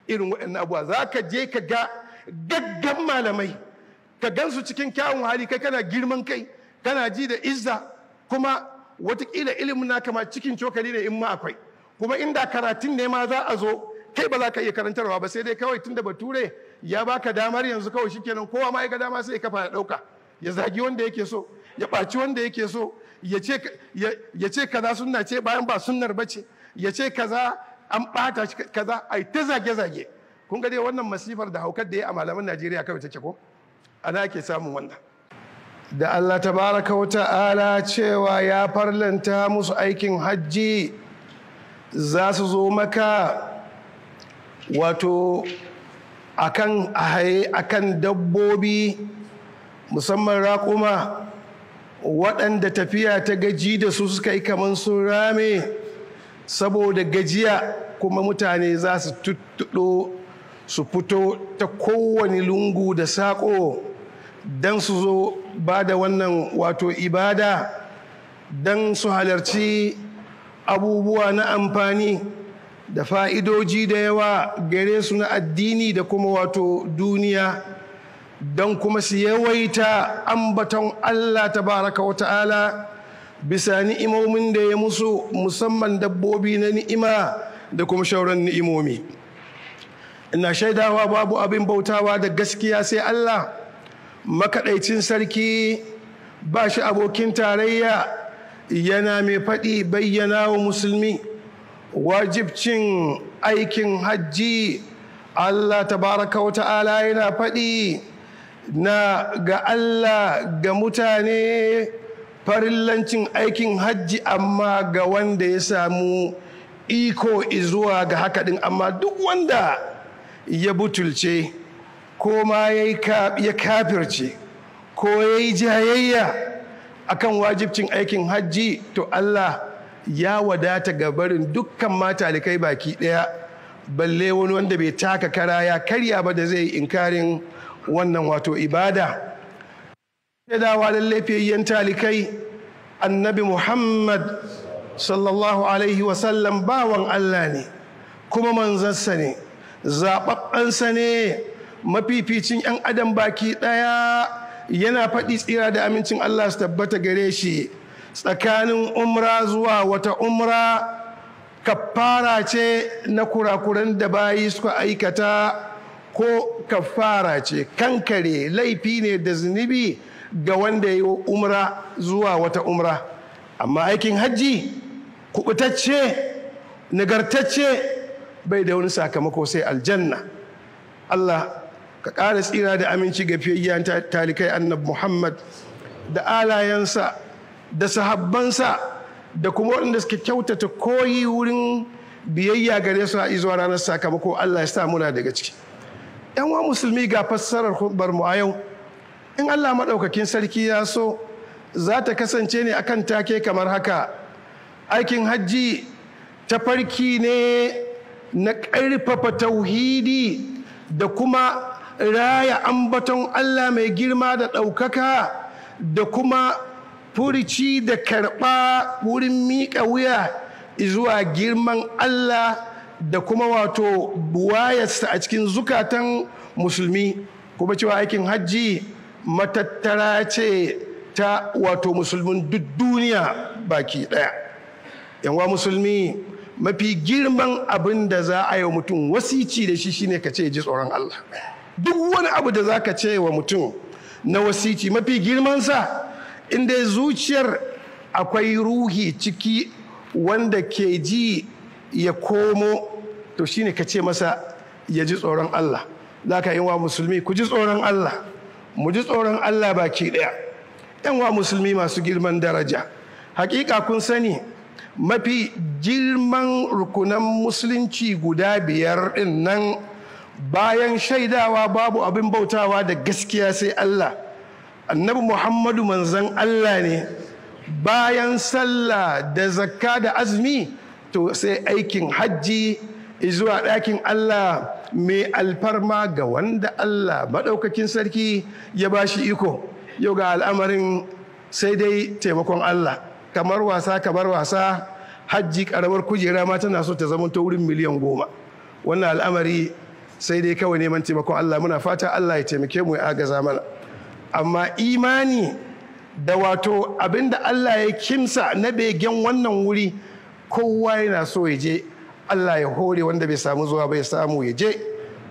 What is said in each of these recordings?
Irin waɗannan abubuwa za ka je ka ga gaggan malamai, ka gansu cikin kyawun hali, kai kana girman kai, kana ji da izza, kuma watakila ilimin naka ma cikin cokali ne in ma akwai. Kuma inda karatun ne ma za a zo, kai ba za ka iya karantarwa ba, sai dai kawai tunda Bature ya baka damar yanzu kawai shikenan, kowa ma ya ga dama sai ya kafa ya dauka, ya zagi wanda yake so, ya ɓaci wanda yake so, ya ce kaza sunna ce bayan ba sunnar bace, ya ce kaza an ɓata shi kaza, ai ta zage-zage. Kun ga dai wannan masifar da haukar da ya a malaman Najeriya kawai take ko ana ake samun wannan. Da Allah tabaraka wa ta'ala cewa ya farlanta musu aikin hajji, za su zo maka wato akan haye akan dabbobi, musamman raƙuma waɗanda tafiya ta gaji da su suka yi kamar sun rame saboda gajiya, kuma mutane za su tuttuɗo su fito ta kowane lungu da saƙo don su zo ba da wannan wato ibada, don su halarci abubuwa na amfani da fa'idoji da yawa gare su na addini da kuma wato duniya, don kuma su yawaita ambaton Allah tabaraka wa ta'ala bisa ni'imomin da ya musu, musamman dabbobi na ni'ima da kuma shauran ni'imomi. Ina shaidawa babu abin bautawa da gaskiya sai Allah makaɗaicin sarki, ba shi abokin tarayya, yana mai faɗi bayyana wa musulmi wajibcin aikin hajji. Allah tabaraka wa ta'ala yana faɗi na ga Allah ga mutane farillancin aikin hajji, amma ga wanda ya samu iko zuwa ga haka ɗin. Amma duk wanda ya butulce ko ma ya kafirce ko ya yi jayayya akan wajibcin aikin hajji, to Allah ya wadata ga barin dukkan matalikai baki ɗaya, balle wani wanda bai taka kara ya karya ba da zai yi inkarin wannan wato ibada. Shaidawa lallai fiyayyen talikai Annabi Muhammad sallallahu alaihi wasallam bawan Allah ne kuma manzansa ne, zaɓaɓɓensa ne, mafificin 'yan adam baki ɗaya. Yana faɗi tsira da amincin Allah su tabbata gare shi, tsakanin umra zuwa wata umra kafara ce na kurakuran da bayi suka aikata, ko kafara ce kankare laifi ne da zunubi ga wanda ya yi umra zuwa wata umra. Amma aikin hajji kubutacce nagartacce bai da wani sakamako sai aljanna. Allah ka ƙara tsira da aminci ga fiyayyen talikai Annabi Muhammad da alayensa da sahabbansa da kuma waɗanda suka kyautata koyi wurin biyayya gare su a izuwa ranar sakamako. Allah ya sa muna daga ciki. Yan wa musulmi, ga fassarar hudubar mu a yau, in Allah maɗaukakin sarki ya so, za ta kasance ne akan take kamar haka: aikin hajji tafarki ne na ƙarfafa tauhidi da kuma raya ambaton Allah mai girma da ɗaukaka, da kuma furici da karɓa wurin miƙa wuya zuwa girman Allah da kuma wato buwayarsa a cikin zukatan musulmi, kuma cewa aikin hajji matattara ce ta wato musulmin duk duniya baki ɗaya. Yanwa musulmi, mafi girman abin da za a yi wa mutum wasici da shi shine ka ce ji tsoron Allah. Duk wani abu da za ka ce wa mutum na wasici, mafi girmansa, inda zuciyar akwai ruhi ciki wanda ke ji ya komo, to shine ka ce masa ya ji tsoron Allah. Za ka yi wa musulmi, ku ji tsoron Allah, mu ji tsoron Allah baki ɗaya. Yan wa musulmi masu girman daraja, hakika kun sani mafi girman rukunan musulunci guda biyar ɗin nan, bayan shaidawa babu abin bautawa da gaskiya sai Allah, Annabi Muhammadu manzon Allah ne, bayan sallah da zakka da azumi, to sai aikin hajji zuwa ɗakin Allah mai alfarma ga wanda Allah maɗaukakin sarki ya ba shi iko. Yau ga al'amarin sai dai taimakon Allah, kamar wasa kamar wasa, hajji ƙaramar kujera ma tana so ta zama ta wurin 10,000,000. Wannan al'amari Sai dai kawai neman taimakon Allah, muna fata Allah ya taimake mu ya agaza mana. Amma imani da wato abinda Allah ya kimsa na begen wannan wuri, kowa yana so ya je. Allah ya hore wanda bai samu zuwa bai samu ya je,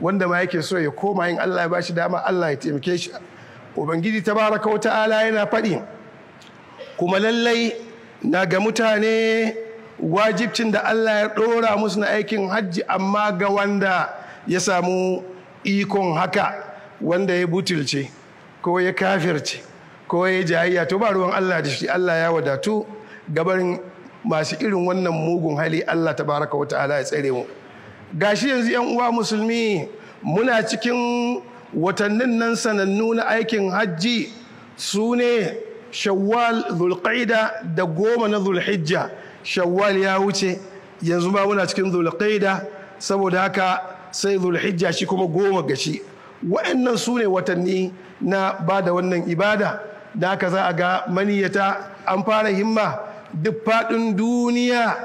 wanda ma yake so ya koma yin Allah ya bashi dama, Allah ya taimake shi. Ubangiji tabaraka wa ta'ala yana faɗi kuma lallai na ga mutane wajibcin da Allah ya ɗora musu na aikin hajji, amma ga wanda ya samu ikon haka, wanda ya butulce ko ya kafirce ko ya jayayya, to ba ruwan Allah da shi. Allah ya wadatu gabarin masu irin wannan mugun hali. Allah tabaraka wa ta'ala ya tsare mu. Gashi yanzu yan uwa musulmi muna cikin watannin nan sanannu na aikin hajji, su ne Shawwal, Zulqaida da 10 na Zulhijja. Shawwal ya wuce, yanzu ma muna cikin Zulqaida, saboda haka sai Zulhijja shi kuma 10 ga shi. Wa'annan su ne watanni na ba da wannan ibada. Da haka za a ga maniyyata an fara himma duk faɗin duniya,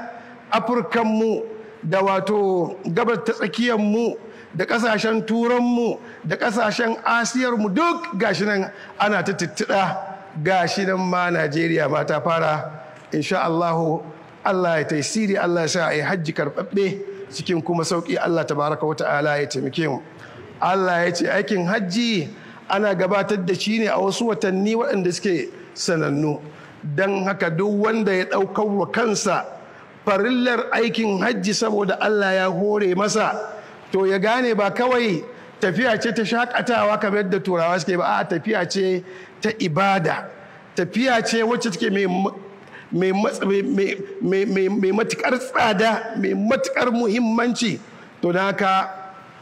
Afirkanmu da wato gabar ta tsakiyarmu da ƙasashen turanmu da ƙasashen asiyarmu, duk gashi nan ana ta tuttuɗa. Gashi nan ma Najeriya ma ta fara, insha Allahu. Allah ya taisiri, Allah ya sa a yi hajji karɓaɓɓe cikin kuma sauƙi. Allah tabaraka wa ta'ala ya taimake mu. Allah ya ce aikin hajji ana gabatar da shi ne a wasu watanni waɗanda suke sanannu. Don haka duk wanda ya ɗaukar wa kansa farillar aikin hajji saboda Allah ya hore masa, to ya gane ba kawai tafiya ce ta shakatawa kamar yadda turawa suke ba, a tafiya ce ta ibada, tafiya ce wacce take mai matukar tsada, mai matukar muhimmanci. To don haka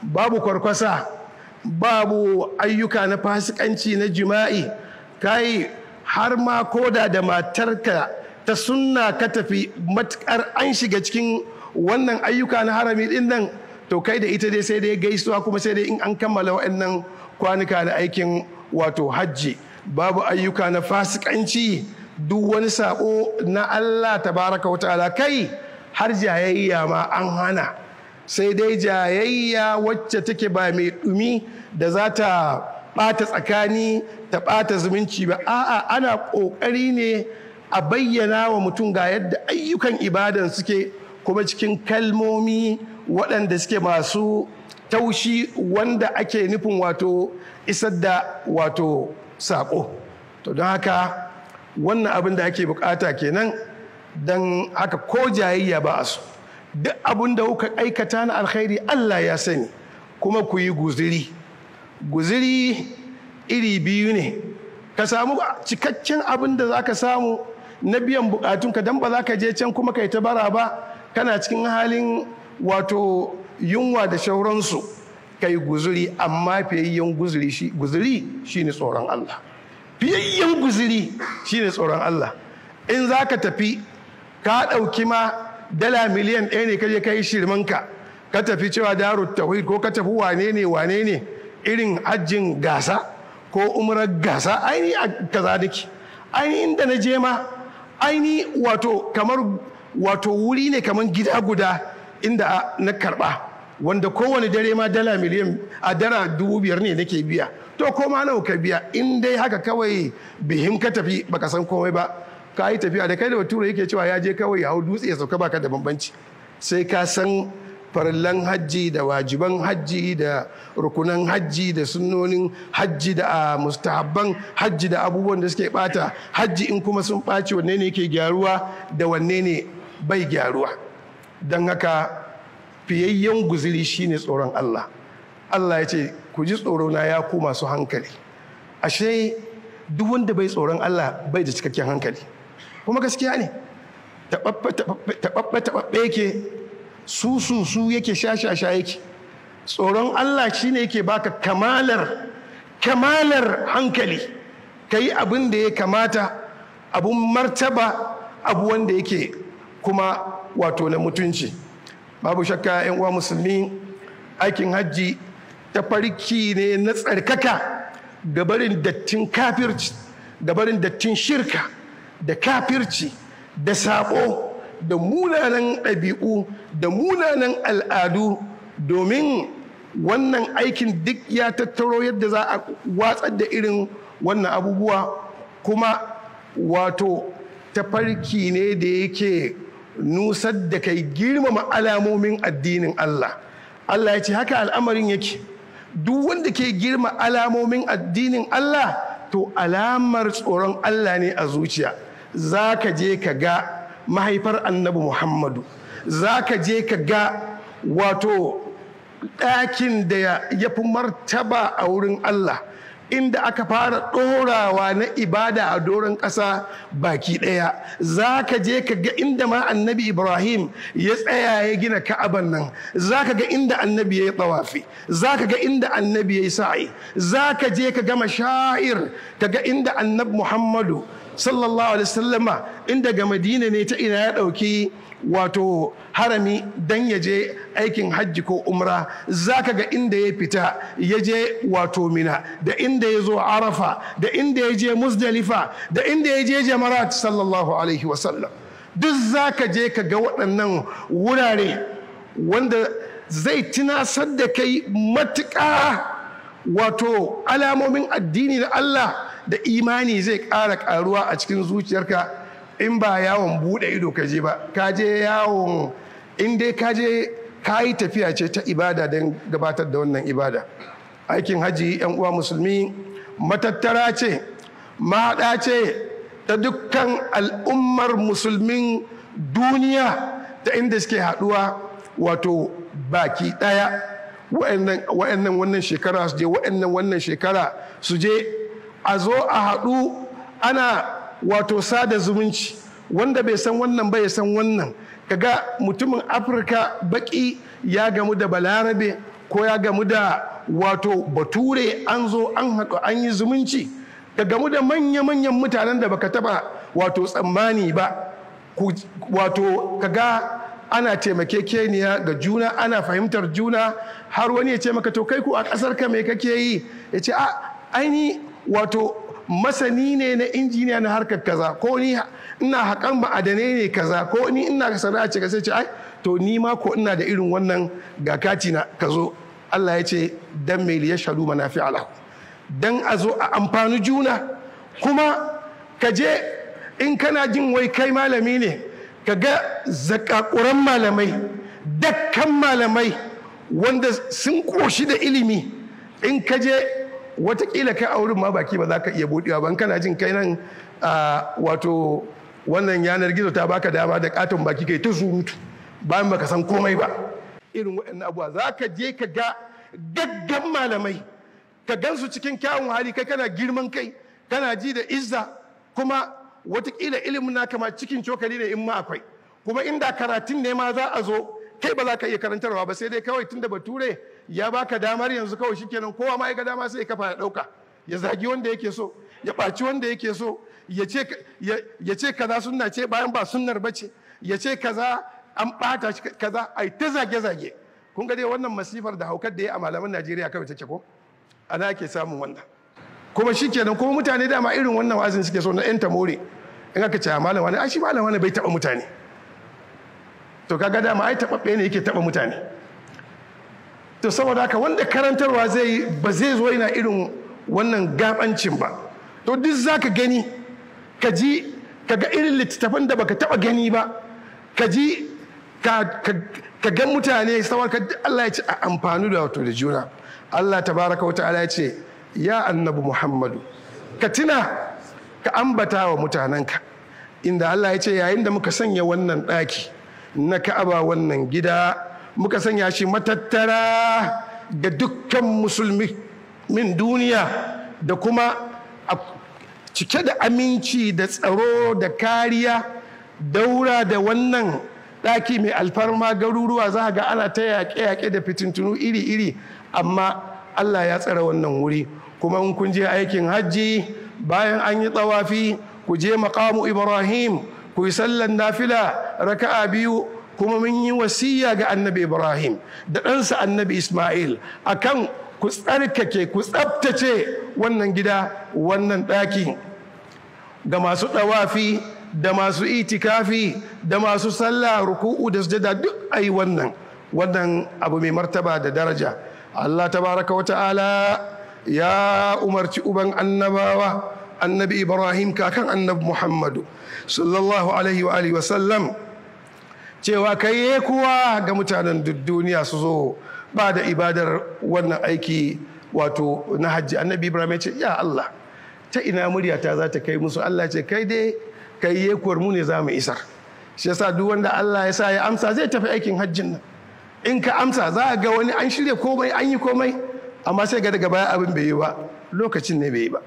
babu kwarkwasa, babu ayyuka na fasikanci na jima'i, kai har ma koda da matarka ta sunna ka tafi, matukar an shiga cikin wannan ayyuka na harami din nan, to kai da ita dai sai dai gaisuwa, kuma sai dai in an kammala waɗannan kwanuka na aikin wato hajji. Babu ayyuka na fasikanci, duk wani sako na Allah tabaraka wa ta'ala, kai har jayayya ma an hana, sai dai jayayya wacce take ba mai dumi da za ta ɓata tsakani ta ɓata zumunci ba. A'a, ana ƙoƙari ne a bayyana wa mutum ga yadda ayyukan ibadan suke, kuma cikin kalmomi waɗanda suke masu taushi, wanda ake nufin wato isar da wato saƙo. To don haka wannan abin da ake bukata kenan. Don haka ko jayayya ba a so. Duk abin da kuka aikata na alkhairi Allah ya sani. Kuma ku yi guziri. Guziri iri biyu ne. Ka samu cikakken abin da za ka samu na biyan bukatunka, don ba za ka je can kuma kai ta bara ba, kana cikin halin wato yunwa da shauransu. Kai guzuri, amma fiyayyen guzuri shine tsoron Allah. Fiyayyen guzuri shine tsoron Allah. In za ka tafi ka ɗauki ma dala miliyan 1 ne kaje ka yi shirmanka, ka tafi cewa Darut Tauhid ko ka tafi wane ne wane ne irin hajjin gasa ko umrar gasa, aini a kaza nake, aini inda na je ma aini wato kamar wato wuri ne kamar gida guda inda na karba, wanda kowane dare ma dala miliyan a dara 5,000 ne nake biya. To ko ma nawa ka biya, in dai haka kawai bihim ka tafi baka san komai ba, ka yi tafiya da kai da bature yake cewa ya je kawai ya hau dutse ya sauka, baka da bambanci. Sai ka san farillan hajji da wajiban hajji da rukunan hajji da sunnonin hajji da mustahabban hajji da abubuwan da suke bata hajji, in kuma sun ɓaci wanne ne yake gyaruwa da wanne ne bai gyaruwa. Don haka fiyayyen guziri shine tsoron Allah. Allah ya ce ku ji tsoro na ya ku masu hankali. Ashe duk wanda bai tsoron Allah bai da cikakken hankali. Kuma gaskiya ne, taɓaɓɓe taɓaɓɓe yake, su su su yake, sha sha sha yake. Tsoron Allah shine yake baka kamalar kamalar hankali, kai abin da ya kamata, abun martaba, abu wanda yake kuma wato na mutunci. Babu shakka yan uwa musulmi, aikin hajji tafarki ne na tsarkaka gabarin dattin kafirci, gabarin dattin shirka da kafirci da sabo da munanan ɗabi'u da munanan al'adu, domin Wannan aikin duk ya tattaro yadda za a watsar da irin wannan abubuwa, kuma wato tafarki ne da yake nusar da kai girmama alamomin addinin Allah. Allah ya ce haka al'amarin yake, duk wanda ke girma alamomin addinin Allah to alamar tsoron Allah ne a zuciya. Za ka je ka ga mahaifar Annabi Muhammadu, za ka je ka ga wato ɗakin da ya fi martaba a wurin Allah, inda aka fara ɗorawa na ibada a doron ƙasa baki ɗaya. Za ka je ka ga inda ma Annabi Ibrahim ya tsaya ya gina Ka'aban nan, za ka ga inda Annabi ya yi tsawafi, za ka ga inda Annabi ya yi sa'i, za ka je ka ga mashair, ka ga inda Annabi Muhammadu sallallahu alaihi wasallama, inda ga Madina ne ta ina ya ɗauki wato harami dan ya je aikin hajji ko umra. Za ka ga inda ya fita ya je wato Mina, da inda ya zo Arafa, da inda ya je Muzdalifa, da inda ya je Jamarat sallallahu alaihi wasallam. Duk za ka je ka ga waɗannan wurare wanda zai tunasar da kai matuƙa wato alamomin addini na Allah, da imani zai ƙara ƙaruwa a cikin zuciyarka. In ba yawon buɗe ido ka je ba, ka je yawon, in dai ka je ka yi tafiya ce ta ibada don gabatar da wannan ibada. Aikin haji, yan uwa musulmi, matattara ce, mahaɗa ce ta dukkan al'ummar musulmin duniya, ta inda suke haɗuwa wato baki ɗaya. Wa'annan wannan shekara su je, wa'annan wannan shekara su je, a zo a haɗu ana wato sada zumunci. Wanda bai san wannan ba ya san wannan. Kaga mutumin Afirka baki ya gamu da Balarabe ko ya gamu da wato Bature, an zo an haɗu an yi zumunci. Ka gamu da manya-manyan mutanen da baka taba wato tsammani ba, wato kaga ana taimakekeniya ga juna, ana fahimtar juna, har wani ya ce maka to kai ku a ƙasar ka me kake yi? Ya ce a aini wato masani ne na injiniya na harkar kaza, ko ni ina haƙan ma'adanai ne kaza, ko ni ina sana'a ce kaza. Ce ai to ni ma ko ina da irin wannan, ga kati na ka zo. Allah ya ce dan mai liyashhadu manafi'a lahu, dan a zo a amfani juna. Kuma ka je in kana jin wai kai malami ne, ka ga zakakuran malamai, dakkan malamai wanda sun koshi da ilimi. In ka je watakila kai a wurin ma baki ba za ka iya buɗewa ba. In kana jin kai nan wato wannan yanar gizo ta baka dama da katon baki kai ta surutu bayan baka san komai ba. Irin waɗannan abubuwa za ka je ka ga gaggan malamai, ka gansu cikin kyawun hali, kai kana girman kai, kana ji da izza, kuma watakila ilimin naka ma cikin cokali ne in ma akwai. Kuma inda karatun ne ma za a zo, kai ba za ka iya karantarwa ba, sai dai kawai tunda Bature ya baka damar yanzu kawai shikenan, kowa ma ya ga dama sai ya kafa ya dauka, ya zagi wanda yake so, ya ɓaci wanda yake so, ya ce kaza sunna ce bayan ba sunnar bace, ya ce kaza an ɓata shi kaza, ai ta zage-zage. Kun ga dai wannan masifar da haukar da ya a malaman Najeriya kawai take ko ana ake samun wannan. Kuma shikenan, kuma mutane dama irin wannan wa'azin suke so na yan tamore. In aka ce malam wani, ai shi malam wani bai taɓa mutane, to kaga dama ai taɓaɓɓe ne yake taɓa mutane. To saboda haka wanda karantarwa zai yi ba zai zo yana irin wannan gabancin ba. To duk zaka gani, ka ji, ka ga irin littattafan da baka taɓa gani ba, ka ji, ka ga mutane sauran ka. Allah ya ce a amfani da wato da juna. Allah tabaraka wa ta'ala ya ce ya Annabi Muhammadu, ka tuna ka ambata wa mutanenka inda Allah ya ce yayin da muka sanya wannan ɗaki na Ka'aba, wannan gida muka sanya shi matattara ga dukkan musulmi min duniya, da kuma cike da aminci da tsaro da kariya. Daura da wannan ɗaki mai alfarma garuruwa za ga ana ta yaƙe-yaƙe da fitintunu iri-iri, amma Allah ya tsare wannan wuri. Kuma in kun je aikin hajji, bayan an yi tsawafi, ku je maqamu Ibrahim, ku yi sallan nafila raka'a biyu. Kuma mun yi wasiya ga Annabi Ibrahim da ɗansa Annabi Ismail akan ku tsarkake, ku tsabtace wannan gida, wannan ɗaki, ga masu ɗawafi da masu itikafi da masu sallah ruku'u da sujada, duk ayi wannan abu mai martaba da daraja. Allah tabaraka wa ta'ala ya umarci uban annabawa Annabi Ibrahim, kakan Annabi Muhammadu sallallahu alaihi wa alihi wa sallam, cewa kai kuwa ga mutanen duk duniya su zo ba da ibadar wannan aiki wato na hajji. Annabi Ibrahim ya ce, ya Allah, ta ina muryata za ta kai musu? Allah ce, kai dai kai yekuwar, mu ne za mu isar. Shi yasa duk wanda Allah ya sa ya amsa zai tafi aikin hajjin nan. In ka amsa, za a ga wani an shirya komai, an yi komai, amma sai ga daga baya abin bai yi ba, lokacin ne bai yi ba.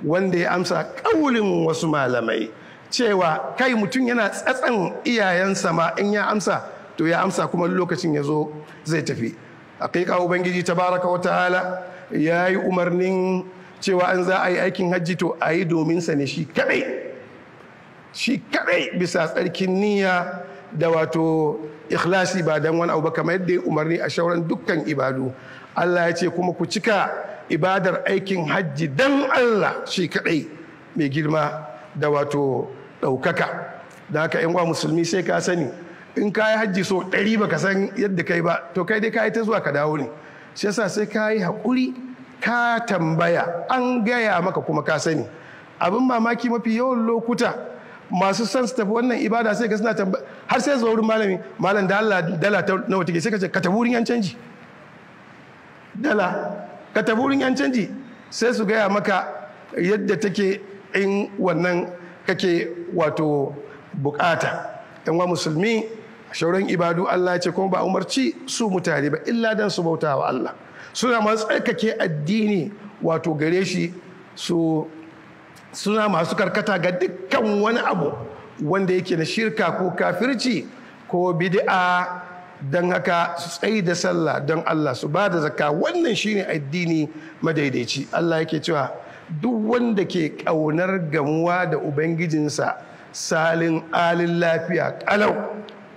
Wanda ya amsa, kaulin wasu malamai cewa kai mutum yana tsatsan iyayensa ma, in ya amsa to ya amsa, kuma lokacin ya zo zai tafi. Hakika Ubangiji tabaraka wa ta'ala ya yi umarnin cewa an za a yi aikin hajji to a yi domin sa ne shi kadai, shi kadai, bisa tsarkin niyya da wato ikhlasi, ba dan wani abu ba, kamar yadda ya umarni a shauran dukkan ibadu. Allah ya ce kuma ku cika ibadar aikin hajji dan Allah shi kadai mai girma da wato ɗaukaka. Da haka yan musulmi, sai ka sani, in ka yi hajji so 100 baka san yadda kai ba, to kai dai ka yi ta zuwa ka dawo ne. Shi yasa sai ka yi haƙuri, ka tambaya, an gaya maka kuma ka sani. Abin mamaki, mafi yawan lokuta masu son su tafi wannan ibada sai ka suna tambaya har sai zuwa wurin malami: "Malam, da Allah dala ta nawa take?" Sai ka ce, "Ka tafi wurin yan canji dala, ka tafi wurin yan canji, sai su gaya maka yadda take in wannan kake wato bukata." Yan wa musulmi, shauran ibadu Allah ya ce kuma ba umarci su mutane ba illa dan su bauta wa Allah, suna masu tsarkake addini wato gare shi, su suna masu karkata ga dukkan wani abu wanda yake na shirka ko kafirci ko bid'a. Don haka su tsayi da sallah don Allah, su ba da zakka, wannan shine addini madaidaici. Allah yake cewa duk wanda ke ƙaunar gamuwa da ubangijinsa salin alin, lafiya ƙalau,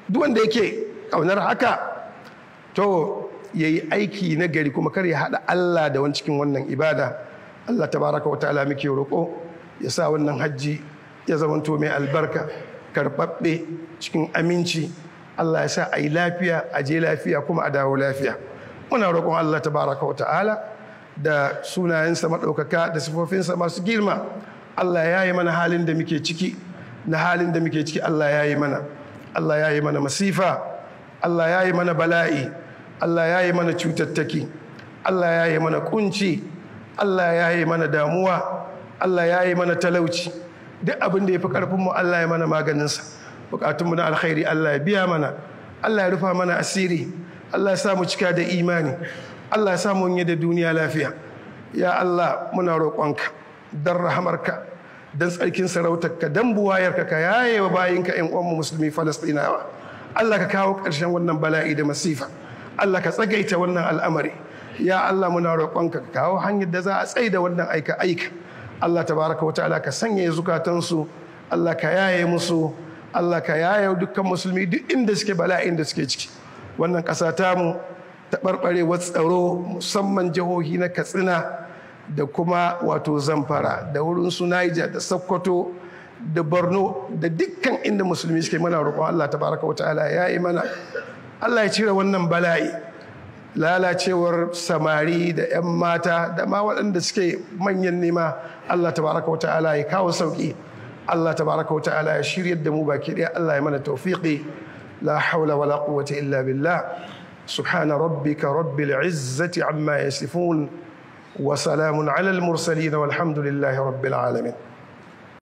duk wanda yake ƙaunar haka to ya yi aiki na gari, kuma kar ya haɗa Allah da wani cikin wannan ibada. Allah tabaraka wa ta'ala muke roƙo ya sa wannan hajji ya zamanto mai albarka, karɓaɓɓe, cikin aminci. Allah ya sa a yi lafiya, a je lafiya, kuma a dawo lafiya. Muna roƙon Allah tabaraka wa ta'ala da sunayensa maɗaukaka da sifofinsa masu girma, Allah ya yi mana halin da muke ciki, na halin da muke ciki. Allah ya yi mana, Allah ya yi mana masifa, Allah ya yi mana bala'i, Allah ya yi mana cutattaki, Allah ya yi mana kunci, Allah ya yi mana damuwa, Allah ya yi mana talauci. Duk abin da ya fi ƙarfinmu, Allah ya mana maganinsa. Bukatunmu na alkhairi Allah ya biya mana, Allah ya rufa mana asiri, Allah ya sa mu cika da imani, Allah ya sa mu yi da duniya lafiya. Ya Allah, muna roƙonka don rahamarka, don tsarkin sarautarka, don buwayarka, ka yaye wa bayinka ƴan uwanmu musulmi Falastinawa. Allah ka kawo ƙarshen wannan bala'i da masifa, Allah ka tsagaita wannan al'amari. Ya Allah, muna roƙonka ka kawo hanyar da za a tsaida wannan aika aika. Allah tabaraka wa ta'ala ka sanya zukatansu, Allah ka yaye musu, Allah ka yaye dukkan musulmi duk inda suke bala'in da suke ciki. Wannan ƙasa tamu, taɓarɓarewar tsaro, musamman jihohi na Katsina da kuma wato Zamfara da wurin su Niger da Sokoto da Borno da dukkan inda musulmi suke, mana roƙon Allah tabaraka wa ta'ala ya yi mana, Allah ya cire wannan bala'i. Lalacewar samari da 'yan mata da ma waɗanda suke manyan nema, Allah tabaraka wa ta'ala ya kawo sauƙi. Allah tabaraka wa ta'ala ya shiryar da mu baki ɗaya, Allah ya mana tawfiqi. La hawla wala quwwata illa billah. Subhana rabbika rabbil izzati amma yasifun wa salamun ala al mursalin, walhamdulillahi rabbil alamin.